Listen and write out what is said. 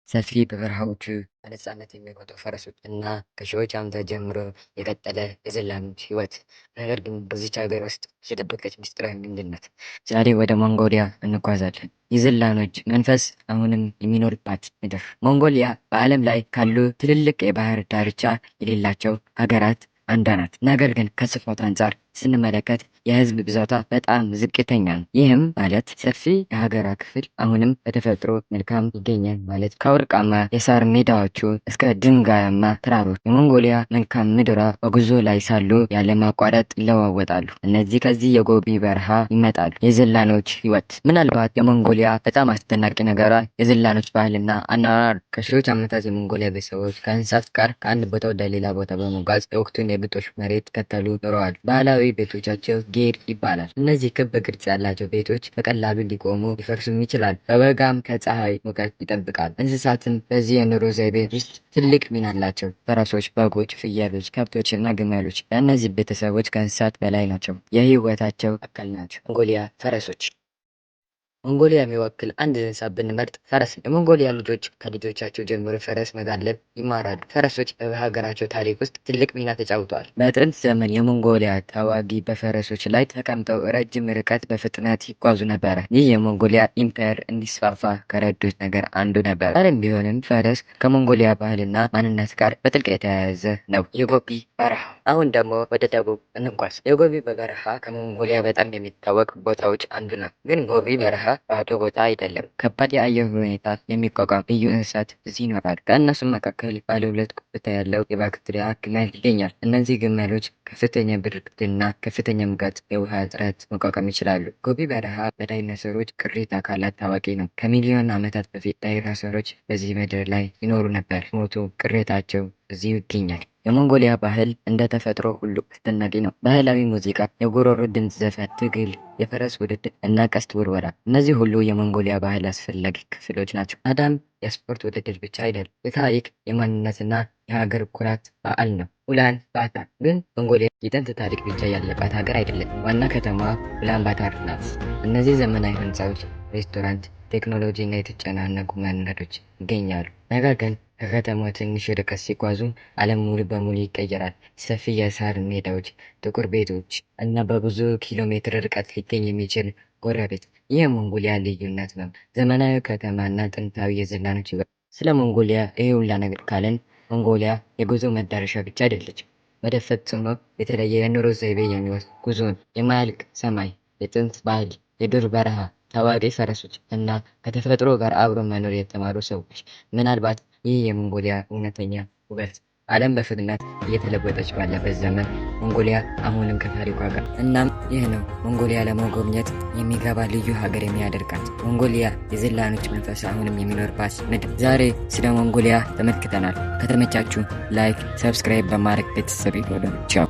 ሰፊ በበረሃዎቹ በነፃነት የሚሮጡ ፈረሶች እና ከሺዎች ዓመታት ጀምሮ የቀጠለ የዘላኖች ሕይወት። ነገር ግን በዚች ሀገር ውስጥ የተደበቀች ምስጢራዊ ምንድን ናት? ዛሬ ወደ ሞንጎሊያ እንጓዛለን። የዘላኖች መንፈስ አሁንም የሚኖርባት ምድር። ሞንጎሊያ በዓለም ላይ ካሉ ትልልቅ የባህር ዳርቻ የሌላቸው ሀገራት አንዷ ናት። ነገር ግን ከስፋት አንጻር ስንመለከት የህዝብ ብዛቷ በጣም ዝቅተኛ ነው። ይህም ማለት ሰፊ የሀገሯ ክፍል አሁንም በተፈጥሮ መልካም ይገኛል ማለት ነው። ከወርቃማ የሳር ሜዳዎቹ እስከ ድንጋያማ ተራሮች የሞንጎሊያ መልካም ምድሯ በጉዞ ላይ ሳሉ ያለማቋረጥ ይለዋወጣሉ። እነዚህ ከዚህ የጎቢ በረሃ ይመጣሉ። የዘላኖች ህይወት። ምናልባት የሞንጎሊያ በጣም አስደናቂ ነገሯ የዘላኖች ባህልና አኗኗር። ከሺዎች ዓመታት የሞንጎሊያ ቤተሰቦች ከእንስሳት ጋር ከአንድ ቦታ ወደ ሌላ ቦታ በመጓዝ የወቅቱን የግጦሽ መሬት ከተሉ ኖረዋል። ባህላዊ ቤቶቻቸው ጌር ይባላል። እነዚህ ክብ ቅርጽ ያላቸው ቤቶች በቀላሉ ሊቆሙ ሊፈርሱም ይችላሉ። በበጋም ከፀሐይ ሙቀት ይጠብቃል። እንስሳትም በዚህ የኑሮ ዘይቤ ውስጥ ትልቅ ሚና አላቸው። ፈረሶች፣ በጎች፣ ፍየሎች፣ ከብቶች እና ግመሎች ለእነዚህ ቤተሰቦች ከእንስሳት በላይ ናቸው። የህይወታቸው አካል ናቸው። ሞንጎሊያ ፈረሶች። ሞንጎሊያ የሚወክል አንድ እንስሳ ብንመርጥ ፈረስ ነው። የሞንጎሊያ ልጆች ከልጆቻቸው ጀምሮ ፈረስ መጋለብ ይማራሉ። ፈረሶች በሀገራቸው ታሪክ ውስጥ ትልቅ ሚና ተጫውተዋል። በጥንት ዘመን የሞንጎሊያ ተዋጊ በፈረሶች ላይ ተቀምጠው ረጅም ርቀት በፍጥነት ይጓዙ ነበረ። ይህ የሞንጎሊያ ኢምፓየር እንዲስፋፋ ከረዱት ነገር አንዱ ነበር። ዛሬም ቢሆንም ፈረስ ከሞንጎሊያ ባህልና ማንነት ጋር በጥልቅ የተያያዘ ነው። የጎቢ በረሃ። አሁን ደግሞ ወደ ደቡብ እንጓዝ። የጎቢ በረሃ ከሞንጎሊያ በጣም የሚታወቅ ቦታዎች አንዱ ነው። ግን ጎቢ በረሃ ባዶ ቦታ አይደለም። ከባድ የአየር ሁኔታ የሚቋቋም ልዩ እንስሳት እዚህ ይኖራሉ። ከእነሱም መካከል ባለ ሁለት ጉብታ ያለው የባክትሪያ ግመል ይገኛል። እነዚህ ግመሎች ከፍተኛ ብርድና ከፍተኛ ሙቀት፣ የውሃ እጥረት መቋቋም ይችላሉ። ጎቢ በረሃ በዳይኖሰሮች ቅሪተ አካላት ታዋቂ ነው። ከሚሊዮን ዓመታት በፊት ዳይኖሰሮች በዚህ ምድር ላይ ይኖሩ ነበር። ሞቱ ቅሪታቸው እዚሁ ይገኛል። የሞንጎሊያ ባህል እንደ ተፈጥሮ ሁሉ አስደናቂ ነው። ባህላዊ ሙዚቃ፣ የጉሮሮ ድምፅ ዘፈን፣ ትግል፣ የፈረስ ውድድር እና ቀስት ውርወራ። እነዚህ ሁሉ የሞንጎሊያ ባህል አስፈላጊ ክፍሎች ናቸው። ናዳም የስፖርት ውድድር ብቻ አይደለም፣ የታሪክ፣ የማንነትና የሀገር ኩራት በዓል ነው። ኡላን ባታር። ግን ሞንጎሊያ የጥንት ታሪክ ብቻ ያለባት ሀገር አይደለም። ዋና ከተማዋ ኡላን ባታር ናት። እነዚህ ዘመናዊ ህንፃዎች፣ ሬስቶራንት፣ ቴክኖሎጂ እና የተጨናነቁ መንገዶች ይገኛሉ። ነገር ግን ከከተማዋ ትንሽ ርቀት ሲጓዙ ዓለም ሙሉ በሙሉ ይቀየራል። ሰፊ የሳር ሜዳዎች፣ ጥቁር ቤቶች እና በብዙ ኪሎ ሜትር ርቀት ሊገኝ የሚችል ጎረቤት። ይህ የሞንጎሊያ ልዩነት ነው። ዘመናዊ ከተማና ጥንታዊ የዘላኖች ሕይወት። ስለ ሞንጎሊያ ይህ ሁላ ነገር ካለን ሞንጎሊያ የጉዞ መዳረሻ ብቻ አይደለችም። ወደ ፈጽሞ የተለየ የኑሮ ዘይቤ የሚወስድ ጉዞ ነው። የማያልቅ ሰማይ፣ የጥንት ባህል፣ የዱር በረሃ፣ ታዋቂ ፈረሶች እና ከተፈጥሮ ጋር አብሮ መኖር የተማሩ ሰዎች። ምናልባት ይህ የሞንጎሊያ እውነተኛ ውበት። ዓለም በፍጥነት እየተለወጠች ባለበት ዘመን ሞንጎሊያ አሁንም ከታሪኳ ጋር። እናም ይህ ነው ሞንጎሊያ ለመጎብኘት የሚገባ ልዩ ሀገር የሚያደርጋት። ሞንጎሊያ የዘላኖች መንፈስ አሁንም የሚኖርባት ምድር። ዛሬ ስለ ሞንጎሊያ ተመልክተናል። ከተመቻችሁ like፣ subscribe በማድረግ ቤተሰብ ይሁኑ። ቻው።